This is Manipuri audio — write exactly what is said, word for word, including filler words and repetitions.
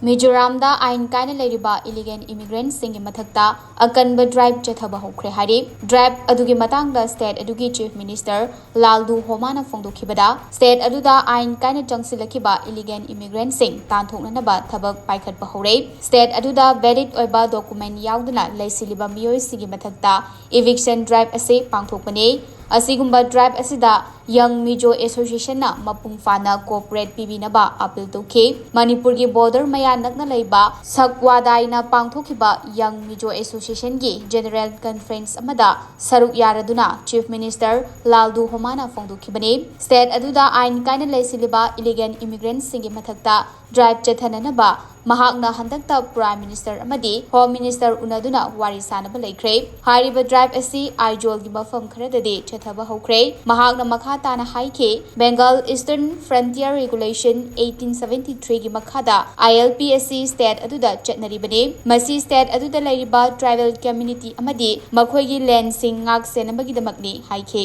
ꯃꯤꯖꯣꯔꯥꯝꯗ ꯑꯥꯏꯟ ꯀꯥꯏꯅ ꯂꯩꯔꯤꯕ ꯏꯂꯤꯒꯦꯜ ꯏꯃꯤꯒ꯭ꯔꯦꯟꯠꯁꯤꯡꯒꯤ ꯃꯊꯛꯇ ꯑꯀꯟꯕ ꯗ꯭ꯔꯥꯏꯚ ꯆꯠꯊꯕ ꯍꯧꯈ꯭ꯔꯦ ꯍꯥꯏꯔꯤ꯫ ꯗ꯭ꯔꯥꯏꯚ ꯑꯗꯨꯒꯤ ꯃꯇꯥꯡꯗ ꯁ꯭ꯇꯦꯠ ꯑꯗꯨꯒꯤ ꯆꯤꯐ ꯃꯤꯅꯤꯁꯇꯔ ꯂꯥꯜꯗꯨ ꯍꯣꯃꯥꯅ ꯐꯣꯡꯗꯣꯛꯈꯤꯕꯗ, ꯁ꯭ꯇꯦꯠ ꯑꯗꯨꯗ ꯑꯥꯏꯟ ꯀꯥꯏꯅ ꯆꯪꯁꯤꯜꯂꯛꯈꯤꯕ ꯏꯂꯤꯒꯦꯜ ꯏꯃꯤꯒ꯭ꯔꯦꯟꯠꯁꯤꯡ ꯇꯥꯟꯊꯣꯛꯅꯅꯕ ꯊꯕꯛ ꯄꯥꯏꯈꯠꯄ ꯍꯧꯔꯦ꯫ ꯁ꯭ꯇꯦꯠ ꯑꯗꯨꯗ ꯚꯦꯂꯤꯗ ꯑꯣꯏꯕ ꯗꯣꯀꯨꯃꯦꯟꯠ ꯌꯥꯎꯗꯅ ꯂꯩꯁꯤꯜꯂꯤꯕ ꯃꯤꯑꯣꯏꯁꯤꯡꯒꯤ ꯃꯊꯛꯇ ꯏꯚꯤꯛꯁꯟ ꯗ꯭ꯔꯥꯏꯚ ꯑꯁꯤ ꯄꯥꯡꯊꯣꯛꯄꯅꯤ꯫ ꯑꯁꯤꯒꯨꯝꯕ ꯗ꯭ꯔꯥꯏꯚ ꯑꯁꯤꯗ ꯌꯪ ꯃꯤꯖꯣ ꯑꯦꯁꯣꯁꯤꯌꯦꯁꯟꯅ ꯃꯄꯨꯡ ꯐꯥꯅ ꯀꯣꯑꯣꯄꯔꯦꯠ ꯄꯤꯕꯤꯅꯕ ꯑꯄꯤꯜ ꯇꯧꯈꯤ꯫ ꯃꯅꯤꯄꯨꯔꯒꯤ ꯕꯣꯔꯗꯔ ꯃꯌꯥ ꯅꯛꯅ ꯂꯩꯕ ꯁꯛꯋꯥꯗꯥꯏꯅ ꯄꯥꯡꯊꯣꯛꯈꯤꯕ ꯌꯪ ꯃꯤꯖꯣ ꯑꯦꯁꯣꯁꯤꯌꯦꯁꯟꯒꯤ ꯖꯦꯅꯔꯦꯜ ꯀꯟꯐꯔꯦꯟꯁ ꯑꯃꯗ ꯁꯔꯨꯛ ꯌꯥꯔꯗꯨꯅ ꯆꯤꯐ ꯃꯤꯅꯤꯁꯇꯔ ꯂꯥꯜꯗꯨ ꯍꯣꯃꯥꯅ ꯐꯣꯡꯗꯣꯛꯈꯤꯕꯅꯤ꯫ ꯁ꯭ꯇꯦꯠ ꯑꯗꯨꯗ ꯑꯥꯏꯟ ꯀꯥꯏꯅ ꯂꯩꯁꯤꯜꯂꯤꯕ ꯏꯂꯤꯒꯦꯜ ꯏꯃꯤꯒ꯭ꯔꯦꯟꯠꯁꯤꯡꯒꯤ ꯃꯊꯛꯇ ꯗ꯭ꯔꯥꯏꯚ ꯆꯠꯊꯅꯅꯕ ꯃꯍꯥꯛꯅ ꯍꯟꯗꯛꯇ ꯄ꯭ꯔꯥꯏꯝ ꯃꯤꯅꯤꯁꯇꯔ ꯑꯃꯗꯤ ꯍꯣꯝ ꯃꯤꯅꯤꯁꯇꯔ ꯎꯅꯗꯨꯅ ꯋꯥꯔꯤ ꯁꯥꯅꯕ ꯂꯩꯈ꯭ꯔꯦ꯫ ꯍꯥꯏꯔꯤꯕ ꯗ꯭ꯔꯥꯏꯚ ꯑꯁꯤ ꯑꯥꯏꯖꯣꯜꯒꯤ ꯃꯐꯝ ꯈꯔꯗꯗꯤ ꯆꯠꯊꯕ ꯍꯧꯈ꯭ꯔꯦ꯫ ꯃꯍꯥꯛꯅ ꯃꯈꯥ ꯇꯥꯅ ꯍꯥꯏꯈꯤ, Bengal eastern Frontier regulation eighteen seventy three ꯒꯤ ꯃꯈꯥꯗ ꯑꯥꯏ ꯑꯦꯜ ꯄꯤ ꯑꯁꯤ ꯁ꯭ꯇꯦꯠ ꯑꯗꯨꯗ ꯆꯠꯅꯔꯤꯕꯅꯤ꯫ ꯃꯁꯤ ꯁ꯭ꯇꯦꯠ ꯑꯗꯨꯗ ꯂꯩꯔꯤꯕ ꯇ꯭ꯔꯥꯏꯕꯦꯜ ꯀꯝꯃ꯭ꯌꯨꯅꯤꯇꯤ ꯑꯃꯗꯤ ꯃꯈꯣꯏꯒꯤ ꯂꯦꯟꯁꯤꯡ ꯉꯥꯛ ꯁꯦꯟꯅꯕꯒꯤꯗꯃꯛꯅꯤ ꯍꯥꯏꯈꯤ꯫